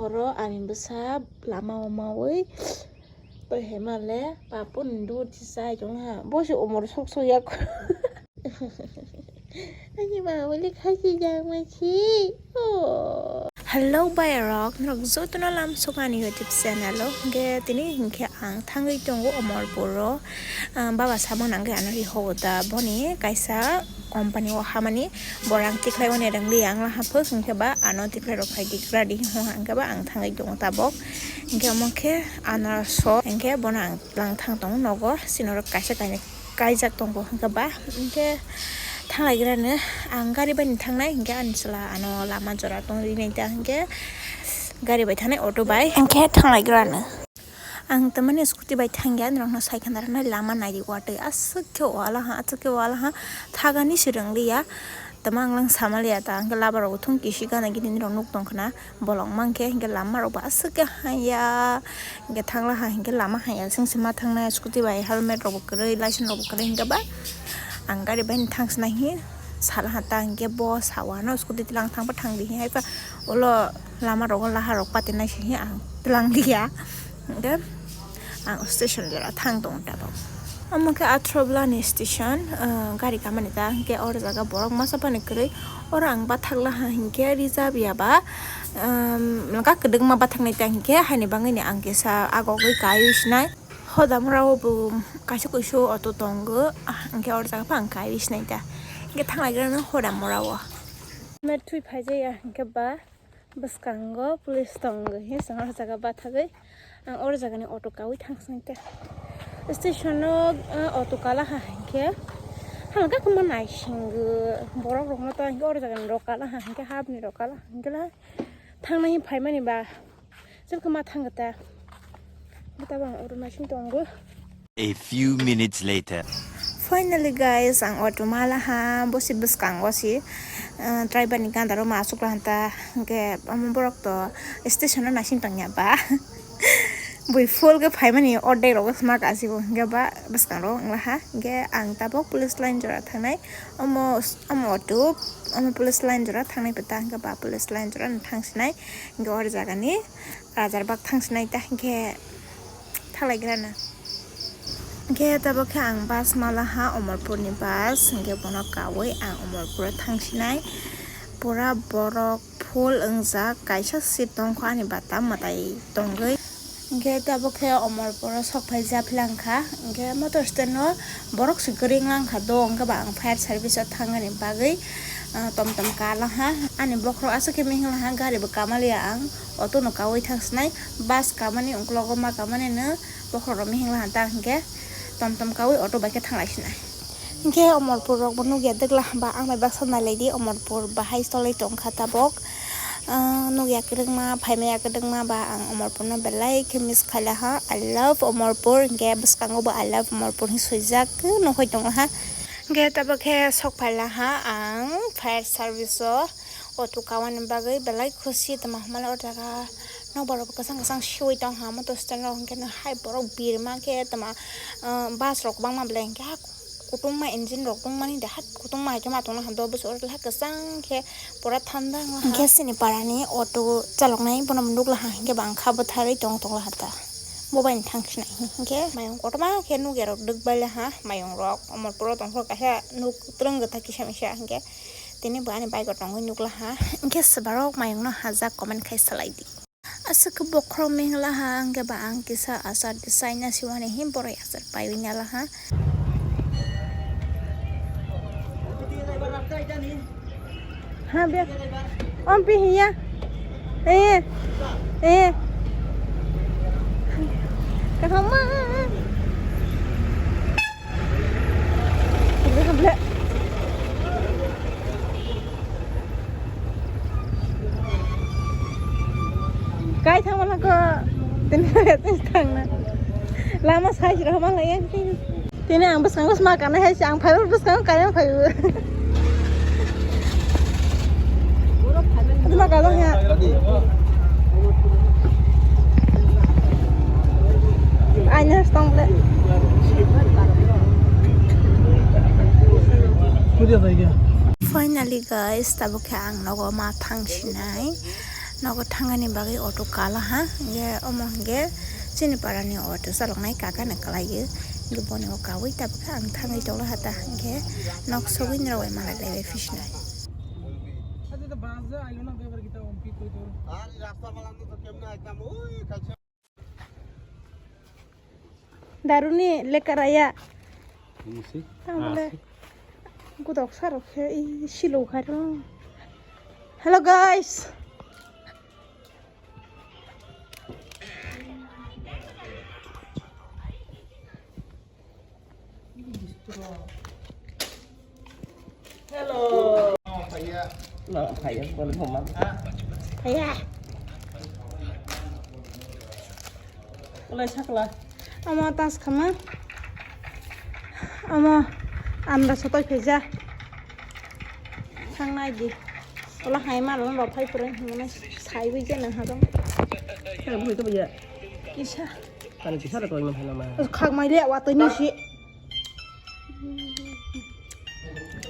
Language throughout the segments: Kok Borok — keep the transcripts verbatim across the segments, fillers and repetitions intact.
Oro ani bwsa lama o mawi twi hai male papun dur si chai tong ha. Bo se umor sok sok yak. Ani ma wali khai si jang ma si. Oh. Hello, bayarok, norok jotono lamsok ani YouTube channel o. Hingke tini hingke ang thangwi tongo Omorpur o. Ah, baba samung nangkhe ano rihogo da boni kaisa company o hamani borang tikhlai oni rwngli ang laha phuk hingke ba ano tikhlai rok phai dikradi hwnka hingke ba ang thangwi tongo tabok. Hingke omo khe ano so hingke bono ang lang thang tongo nogo sini rok kaisa kainwi kaijak tongo hingke ba hingke thanglaigrano ang gari bai ni thangnai hingke ani chwla ano lama jora tongri nai ta hingke gari bai thangnai auto bai hingke thanglaigrano. Ang tamani scooty bai thangya, norokno sai khna rwnai lama naidi watwi aswk khe wala ha, aswk khe wala ha, thagani se rwngliya. Tama ang lang samaliya ta, hwnkhe labar rok thung kisi gana gini rok nuk tong khna, bolong mankhe hwnkhe lama rok bo aswk khe haya, hwnkhe thangla ha hwnkhe lama haya, sengse ma thangnai scooty bai helmet rok bo kwrwi, license rok bo kwrwi hwnkhe ba ang gari bai thang swnai hi sala ha ta hwnkhe bo sawa no scooty tilang thangba thangdi hi hai pa ulo. Lama rogo lahar rok patinai se ang tlang liya. Hingke ang station jora thang tongo tabok. Omo khe Athroblani station, ah, gari kamani ta hingke oro jaga borok masa phano kwrwi. Oro ang bathak laha hingke reserve ya ba, um, laka kwdwkma bathaknai ta hingke haini bagwino ang kisa agogwi kaiwi sinai. Hodamora o bo kaisa kuisu auto tongo, ah, hingke oro jaga phano ang kaiwi sinai ta. Hingke thanglaigrano Hodamora o. Met thui phaijaya hingke ba. Bwskango police tongo hi chwng oro jaga bathagwi ang oro jagani auto kawi thangsani ta. Station o, ah, auto kala ha hinkhe halka kwma naisingo borok rokno ta hinkhe oro jagani rok kala ha hinkhe hapni rok kala ha hinkhe la thangnai phaimani ba jebokhe ma thangkha ta. Bwtabo ang oro naising tongo. A few minutes later. Finally guys, ang auto malaha, bosi bwskango si, eh, driver ni ganda rok ma asuk laha ta, hingke omo borok to station o naising tongya ba. Bui full ke phaimani ordek rok sma kasibo, hingke ba bwskang rok wng laha, hingke ang tabok police line jora thangnai, omo, omo auto, omo police line jora thangnai peta, hingke ba police line jora thang sinai, hingke oro jaga ni. Rajar bak thang sinai ta hinkhe thalaigrana. Hinkhe tabok khe ang bus malaha Omorpurni bus, hinkhe bono kawi ang Omorpuro thang sinai. Pura borok full wngjak, kaisa seat tongkho ani bata mwtai tongwi. Hinkhe tabok khe Omorpuro sok phai japhlangkha, hinkhe motor stand no borok se kwrwi wngkha do, hinkhe ba ang fire service o thangani bagwi, ah, tom tom kalaha. Ani bokhorok aswk khe mihinglaha, gari bo kamaliya ang. Auto no kawi thang sinai, bus kamani ungklogo ma kamani no bokhorok rok mihingla han ta hinkhe tom tom kawi auto bai khe thanglai sinai. Hinkhe Omorpur rok bo nukya dwgla hamba ang bai baksa nailai di Omorpur bahai cholai tongkha tabok. Ah, nukya kwrwngma phaimaya kwrwngma ba ang Omorpur no belai khe miss khaila ha. I love Omorpur hinkhe bwskango bo I love Omorpur hin swijak nukhoi tongla ha. Hinkhe tabok khe sok phaila ha ang fire service o. Auto kawani bagwi belai khusi tongma hwnmale o jaga nokbar rok kwchang kwchang siwi tong ha motor stand rok hinkhe hai borok birma khe tongma, ah, bus rok kwbangma belai hinkhe ha kutungma engine rok tongmani de ha kutungma hai khe ma tongna hamdo bwswk oro hai kwchang khe pura thanda wngla ha. Hinkhe chini parani auto chaloknai bono nukla ha hinkhe bangkha bwtharwi tong tongla ha ta bo bai thang sinai hinkhe mayung kotorma khe nukya rok dwk baila ha mayung rok Omorpuro tongphuru kaisa nuk twrwng kwthak kisa misa hinkhe. Tini bo ani bike o tongwi nukla ha. Hinkhe swbarok mayungno hajak comment khai salai di. Aswk khe bokhorok mengla ha, hinkhe ba ang kisa achar de chaina siwani hi borok achar paiwi nala ha. Ha, be. Om pi hiya. Eh. Eh. Kahama. Kai thangma langkho. Tini thangna. Lama sai jira ma lai yang tini. Tini ang bwskango sma kana hai ang phaibo bwskango kaya phaibo. Sma kalo ya. Aina stong le. Finally guys, tabuk khe ang nogo ma thang sinai. Nogo thangani bagwi auto kala ha, hingke omo hingke chini parani auto chaloknai kaka no kalaiyo, hingke boni o kawi tabukhe ang thangwi tongla ha ta, hingke nok sogwi norok bai malai lai bai phisnai. Daruni lekha raya. Ini sih. Tamle. Asik. Gudok sarok khe i silo khairo. Hello guys. Hello. No, phaiya, bol thoma. Phaiya. Ulai sakla. Omo tas khama. Omo anda sotoi phaija. Thangnai di. Ola hai ma rong rok phai pore hwnwi sai bai jana ha dong. Kisa. Kani kisa da koi ma phaina ma. Khak mai le wa twi ni si.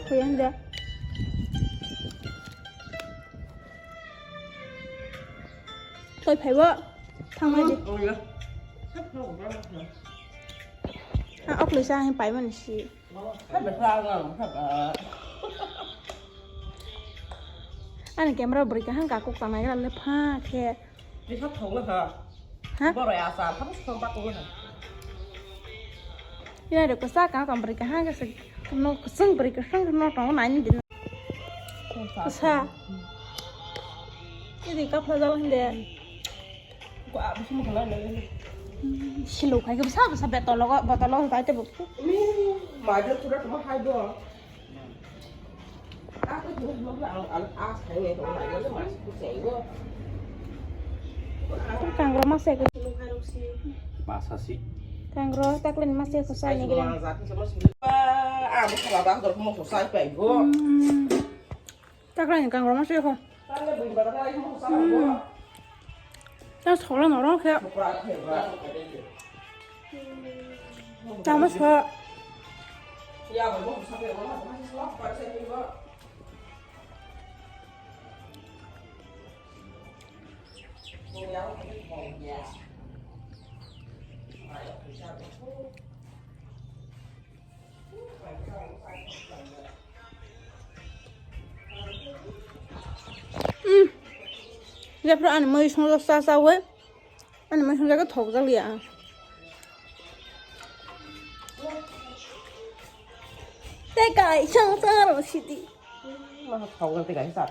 Koi ang da. Koi phai bo. Thang mai di. Ha, ok le sa hin pai man si. Ani camera bwrwi kaham kakuk tanai gra le pha khe. Bisa thongwi ha. Ha? Boroi asa, thabo song bak thongwi ha. Ina de kwsa ka kam bwrwi kaham khe se no kwsang bwrwi kwsang no tong nai ni din. Kwsa. Ini kapla jal hinde. Ko a bisu mo khala le. Silo khai ke bwsa bwsa betolo go, botolo khai te bu. Mi, ma de kura tuma hai do. Kangrok masa ko. Masa sih. Kangrok taklen masa ko sai ni gila. Hmm. Taklen kangrok masa ko. Hmm. Ta solo norok khe. Tamo so. Hmm. Jephru ani mui songja sa sa we. Ani mui songja ke thok jak ya. Te kai sang sang ro sidi. Ma thok jak te kai sa.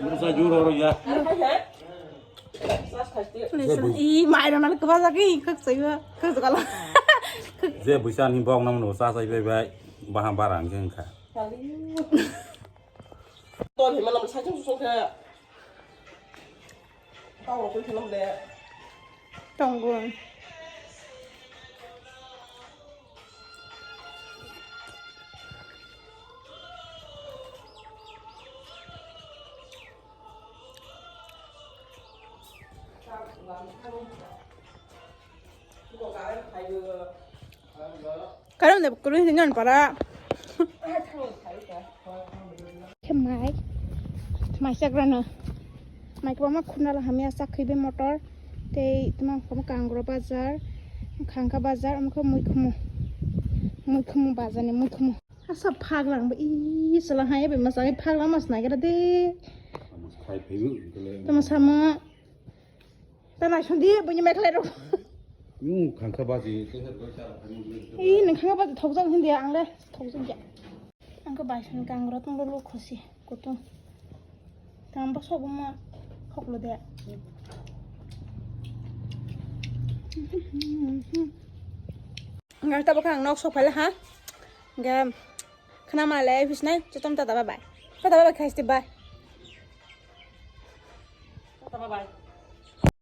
Mungsa jur oro ya. I mai rona le kwbajak i khak saiba khak jagala. Je buisa ni bok nam no sa sai bai bai baha barang jeng kha. Tol hima nam sai chung chung kha. Tol tol hima nam le. Tonggun. Karon de kurun din non para. Khe mai, mai chakrano. Mai kwbangma khumnala hamya chak khwi bai motor. Tei tma kamo Kangrok bazar, Khangka bazar, omo khe Muikhumu. Muikhumu bazar ni Muikhumu. Asa phaglang ba, ii, chwla hai bai masa phaglang mas nai gra de. Tamo sama. Ta naisong di, buini mekhla rok. Nung khangka baji, teher goi sa. Ih, nung khangka baji thokjak hindi, ang le thokjak ya. Ang khe baisong kangrok tong lulu khosi, kutung. Tamo sok ma khoklo de. Ang tabuk ang nok sok phala ha. Ga khna ma le office nai, chutom tata bye bye. Tata bye bye khaisti bye. Tata bye bye.